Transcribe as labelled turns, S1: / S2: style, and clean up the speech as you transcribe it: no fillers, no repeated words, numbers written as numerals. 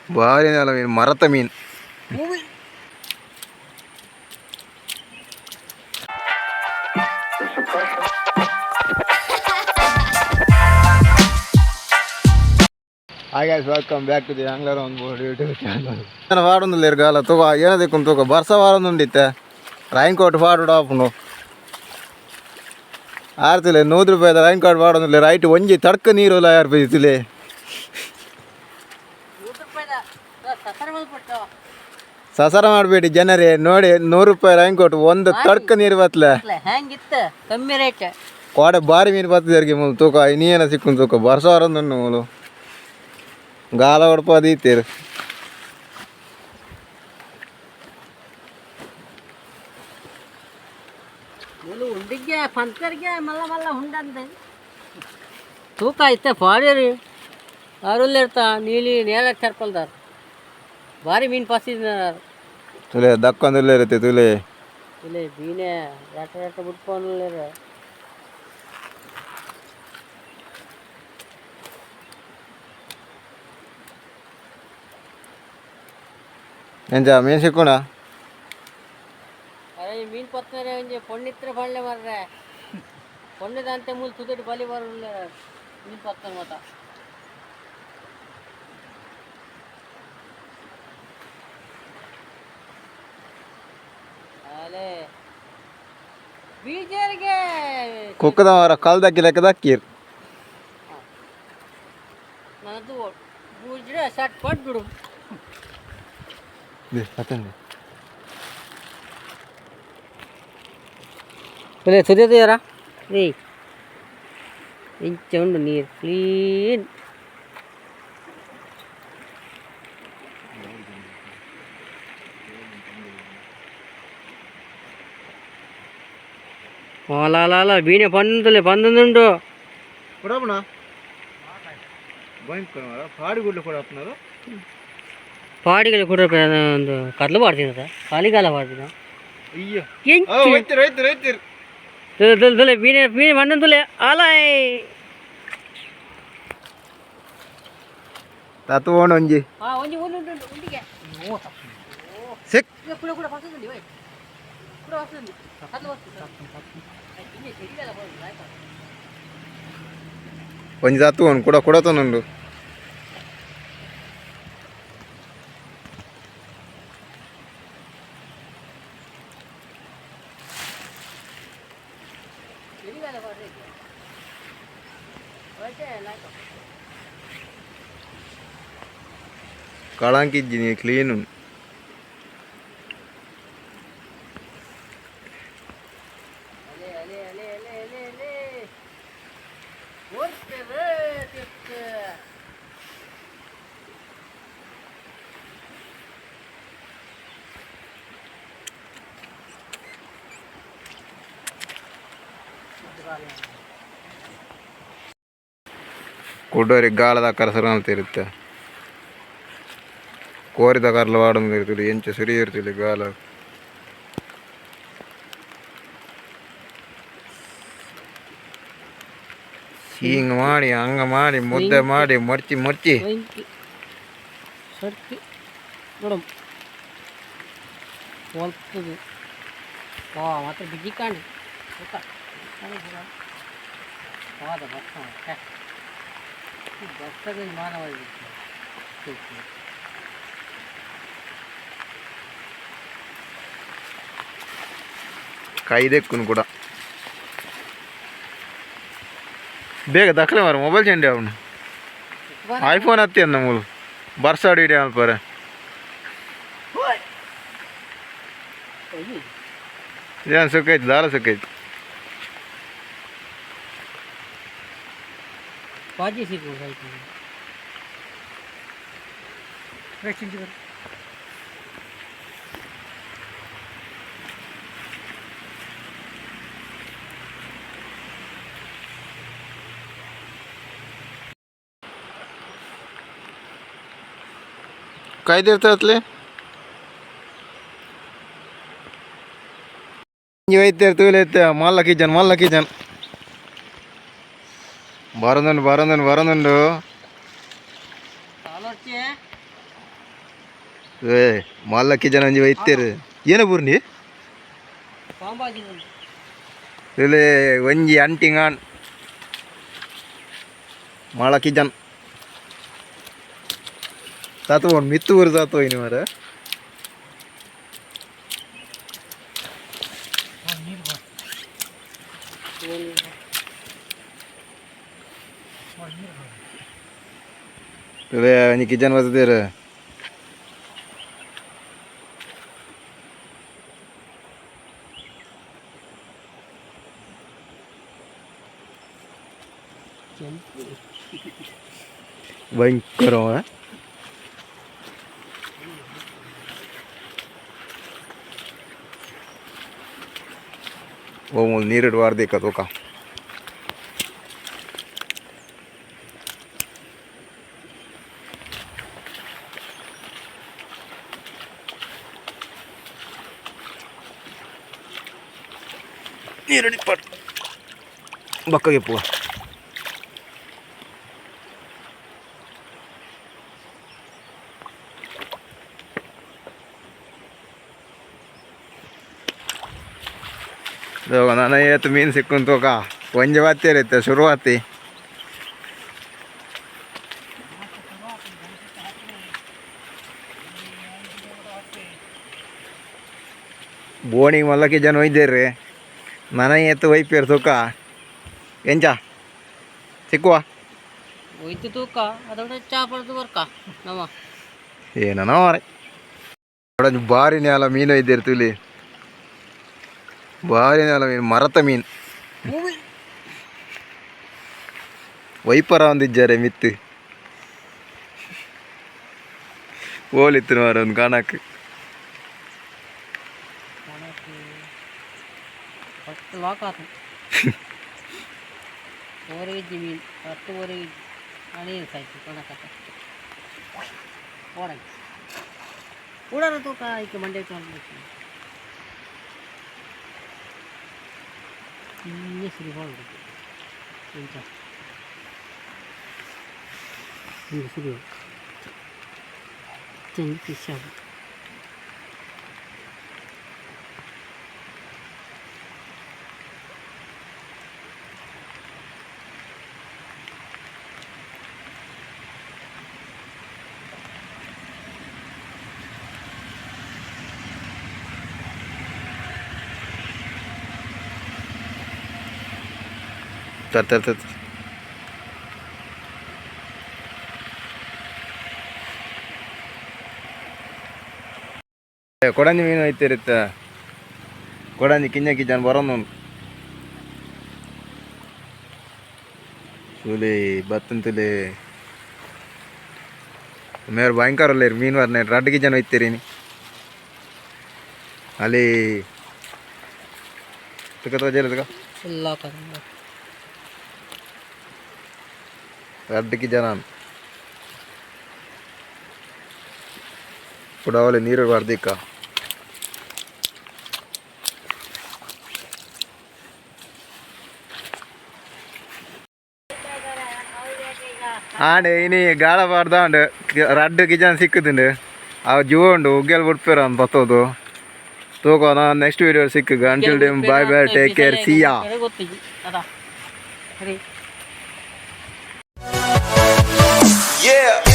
S1: ಭಾರಿ ನಲ್ಲ ಮೀನು, ಮರತ ಮೀನು. Hi guys, welcome back to the Angler on Board YouTube channel. ವಾಡೊಂದುಲ್ಲೆರ್ ಗಾಲ ತೂಕ ಏನದಿಕ್ಕುಂಡು ತೂಕ ಬರ್ಸ ವಾರೊಂದುಂಡಿತ್ತೆ. ರೈನ್ ಕೋಟ್ ಪಾಡುಡು ಆಪುಂಡು. ಆರ್ತುಲೆ 100 ರೂಪಾಯಿದ ರೈನ್ ಕೋಟ್ ಪಾಡೊಂದುಲ್ಲೆ. ರೈಟ್ ಒಂಜಿ ತಡ್ಕ ನೀರುಲ ಯಾರ್ ತುಲೆ. ಸಸರ ಮಾಡಬೇಡಿ ಜನರೇ. ನೋಡಿ, 100 ರೂಪಾಯಿ ರೈನ್ ಕೋಟ್, ಒಂದು ತಡ್ಕ ನೀರು ಬತ್ಲೆ.
S2: ಹೆಂಗಿತ್ತು ಕಮ್ಮಿ ರೇಟ್.
S1: ಕೋಡೆ ಬಾರಿ ಮೀನು ಬತ್ತಿದರಿಗೆ ಮೂಲು. ತೂಕ ನೀನ ಸಿಕ್ಕುಂಡು ತೂಕ. ಬರ್ಸ ವಾರೊಂದುಂಡು ಮೂಲು. ಗಾಲ ಹೊಡ್ಪ ದೀತೇರು.
S2: ಮೂಲು ಉಂಡಿಗೆ ಪಂತರ್ಗೆ ಮಲ್ಲ ಮಲ್ಲ ಉಂಡಂತೆ. ತೂಕ ಇತ್ತೆ ಪಾಡ್ಯರಿ ಅರುಲ್ಲಿರ್ತ ನೀಲಿ ನೇಲ ಚರ್ಪಲ್ದಾರ. ಭಾರಿ ಮೀನು ಪಾಸಿದಾರ.
S1: ತುಲೆ ದಕ್ಕೊಂದುಲ್ಲೆ ಇರುತ್ತೆ ತುಲೆ.
S2: ಇಲ್ಲಿ ಬೀನೆ ರೆಟ ರೆಟ ಬಿಟ್ಕೊಂಡಿಲ್ಲ.
S1: ಎಂಚ ಮೀನು ಸಿಕ್ಕುಂಡ?
S2: ಅರೆ, ಮೀನು ಪತ್ತಾರೆ ಒಂಜಿ ಪೊಣ್ಣಿತ್ರ ಪಳ್ಳೆ ಮರ್ರೆ. ಪೊಣ್ಣದಂತೆ ಮೂಲು ತುದಿಟ್ಟು ಬಲಿ ಬರಲ್ಲ ಮೀನು ಪತ್ತಾರೆ ಮತ. ಅಲೆ ಬೀಜರಿಗೆ.
S1: ಕುಕ್ಕದ ಮರ ಕಲ್ದಕ್ಕಿ ಲೆಕ್ಕ ದಕ್ಕೀರ್.
S2: ನನ್ನದು ಬೂಜಿಡ ಸಟ್ ಪಟ್ ಬಿಡು. ತುಲೆ ತುದಿಯಾರ ಏಯ್ ಇಂಚ ಉಂಡು ನೀರು ಕ್ಲೀನ್. ಓಲಾಲ ಬೀಣೆ ಪಂದುಲೆ ಪಂದುಂಡು.
S1: ಕೊಡಪುಣ ಭಯಂಕರ ಪಾಡಿಗುಡ್ಲು ಕೊಡಪ್ಪನದು.
S2: ಪಾಡಿಗಳು ಕೂಡ ಒಂದು ಕರ್ಲು ಪಾಡ್ತೀನಿ, ಕಾಲಿಗಾಲ ಪಾಡ್ತೀನಿ.
S1: ಅಯ್ಯೋ.
S2: ಎಂಚ?
S1: ಹೋಯ್ತಿರು ಹೋಯ್ತಿರು ಹೋಯ್ತಿರು.
S2: ತುಲೆ ತುಲೆ ತುಲೆ ಬೀಣೆ ಬೀಣೆ ಮಣ್ಣು ಅಲಾಯ್.
S1: ತತ್ವೋಣ ಒಂಜಿ.
S2: ಆ ಒಂಜಿ ಉಂಡು ಉಂಡು ಉಂಡಿಗೆ.
S1: ಸಿಕ್.
S2: ಕೂಡ ಕೂಡ ಬರ್ತದೆ ಓಯ್, ಕೂಡ ಬರ್ತದೆ ಕರ್ಲು ಬರ್ತದೆ. ಇನ್ನೇ ಸರಿಗಾಲ ಬರೋದು ಆಯ್ತಾ?
S1: ಒಂಜಿ ತತ್ವೋಣ ಕೂಡ ಕೊಡತನುಂಡು.
S2: ಸರಿಗಾಲ ಬರ್ತದೆ ಓಕೆ ಆಯ್ತು.
S1: ಕಳಂಕಿಜ್ಜಿ ನೀ ಕ್ಲೀನ್ ಉಂಡು.
S2: ಅಲೆ ಅಲೆ ಅಲೆ ಅಲೆ ಅಲೆ ಅಲೆ ಓಡ್ತೇವೆ ತಿರ್ತ.
S1: ಕುಡೋರಿ ಗಾಳದ ಕರಸರ ಅಂತ ಇರುತ್ತೆ. ಕೋರಿದ ಕರ್ಲ ವಾಡೊಂದು ಇರ್ತದೆ. ಎಂಚ ಸುರಿ ಇರ್ತಿಲ್ಲ ಗಾಲ. ಹಿಂಗೆ ಮಾಡಿ ಹಂಗ ಮಾಡಿ ಮುದ್ದೆ ಮಾಡಿ ಮರ್ಚಿ ಮರ್ಚಿ.
S2: ಬೆಂಕಿ ಸರ್ತಿ ನೋಡು ಹೊಲ್ತದು. ವಾ ಮಾತ್ರ ಬಿಜಿ ಕಾಣಿ ಹೋದ ಬರ್ತ ಬರ್ತದೆ ಮಾನವ.
S1: ಕೈದೆಕ್ಕುನು ಕೂಡ ಬೇಗ ದಖಲೆ ಮಾರ. ಮೊಬೈಲ್ ಚೆಂಡಿ ಅವನು ಐಫೋನ್ ಹತ್ತಿ ಅಂದ ಮೂಲು ಬರ್ಸಾಡಿ ಇಡಿ ಅಲ್ಪರೆ. ಏನು ಸುಖ ಐತಿ, ದಾರ ಸುಖ ಐತಿ.
S2: ಬಾಜಿ ಸಿಗ್ಬೋದು ಆಯ್ತು.
S1: काय देतात ವೈದ್ಯರು ತೂಲೈತೆ. ಮಲ್ಲ ಕಿಚನ್, ಮಲ್ಲ ಕಿಚನ್ ಬರೋದುಂಡು ಬರೋದುಂಡು ಬರೋದುಂಡು.
S2: ಆಲೋಚನೆ.
S1: ಏ ಮಲ್ಲಕ್ಕಿ ಜನ ಒಂಜಿ ಒಯ್ತೇರು ಏನ ಬೂರ್ನಿ
S2: ಪಾಂಬಾಜಿ.
S1: ಇಲ್ಲಿ ಒಂಜಿ ಅಂಟಿಂಗಾನ್ ಮಳಕಿ ಜನ್ ತಾತು ಒಂದು ಮಿತ್ತು ಊರು ತಾತು ಇನ್ನು ಮರ. ಒಂಜಿ ಕಿಚನ್ ಬರ್ತದೇರು. ಭಯಂಕರ. ಓ ಮೂಲು ನೀರಿಡು ವಾರ್ದಿಕ್ಕ ತೂಕ. ನೀರುಡಿ ಪಟ್ ಬಕ್ಕಗೆ ಪುವ. ನಾನು ಏತ್ ಮೀನು ಸಿಕ್ಕುನ್ ತೂಕ. ಒಂಜಿ ಬತ್ತೀರಿತ್ತೆ ಶುರುವಾತಿ. ಬೋಣಿಗೆ ಮಲ್ಲಕ್ಕೆ ಜನ ಒಯ್ದೇರಿ. ನನ ಏತ್ ಒಯ್ಪೇರು ತೂಕ. ಎಂಚ ಸಿಕ್ಕುವ?
S2: ಒಯ್ತು ತೂಕ, ಅದೋಡ ಚಾ ಪಡೆದು ಬರ್ಕ ನಮ್ಮ.
S1: ಏನೋ ಮಾರೆ, ಬಾರಿ ನ್ಯಾಲ ಮೀನು ಒಯ್ದೇರಿ ತುಲಿ. ಬಾರಿ ನ್ಯಾಲ ಮೀನು, ಮರತ ಮೀನು. ವೈಪರ ಒಂದಿಜ್ಜಾರೆ ಮಿತ್ತು ಓಲಿತ್ತು ಮಾರ ಒಂದು ಕಾಣಕ್.
S2: ಫಸ್ಟ್ ಲಾಕ್ ಆತು. ಓರೇಜಿ ಮೀನು 10 ಓರೇಜಿ ಅನೇನು ಸಾಯ್ತು ಕೊಣಕತ್ತ ಓಡಂಗೆ ಉಡರ ತೂಕ ಐಕೆ ಮಂಡೆ. ಇನ್ನೇ ಸಿರಿ ಹೋಗ್ಬೇಕು. ಎಂಚ ಹಿಂಗೆ ಸಿರಿ ಚಂದ ಫಿಶ್ ಅದು.
S1: ತರ್ ತರ್ ತರ್. ಕೊಡಂಜಿ ಮೀನು ಐತಿರಿತ್ತ. ಕೊಡಂಜಿ ಕಿಂಜ ಕಿಂಜನ್ ಬರೋನು. ತುಲಿ ಬತ್ತಂತುಲಿ ಮೇರ್ ಭಯಂಕರ ಮೀನು ಬರ್ನೆ. ರಡ್ಡ್ ಕಿಜನ್ ಒಯ್ತೀರಿ ಅಲ್ಲಿ. ತುಕ ತೋಜೇಲ ತುಕ.
S2: ಲಾಕ್ ಆತು.
S1: ರಡ್ಡ್ ಕಿಜನ ಕುಡವಲೆ ನೀರು ಬರ್ದಿಕ್ಕ. ಆಂಡ್ ಇನಿ ಗಾಳ ಪಾಡ್ದಾಂಡ್ ರಡ್ಡ್ ಕಿಜನ್ ಸಿಕ್ಕುದುಂಡು. ಅವು ಜೀವ ಉಂಡು ಉಗ್ಗೆಲ್ ಬುಡ್ಪೇರ ಅಂತ ಬತ್ತೋದು ತೂಕೋ. ನಾನು ನೆಕ್ಸ್ಟ್ ವೀಡಿಯೋ ಸಿಕ್ಕ. Until then, bye bye, take care, see ya.
S2: ಗೊತ್ತಿಜ್ಜಿ ಅದಾ ಸರಿ.
S3: Yeah.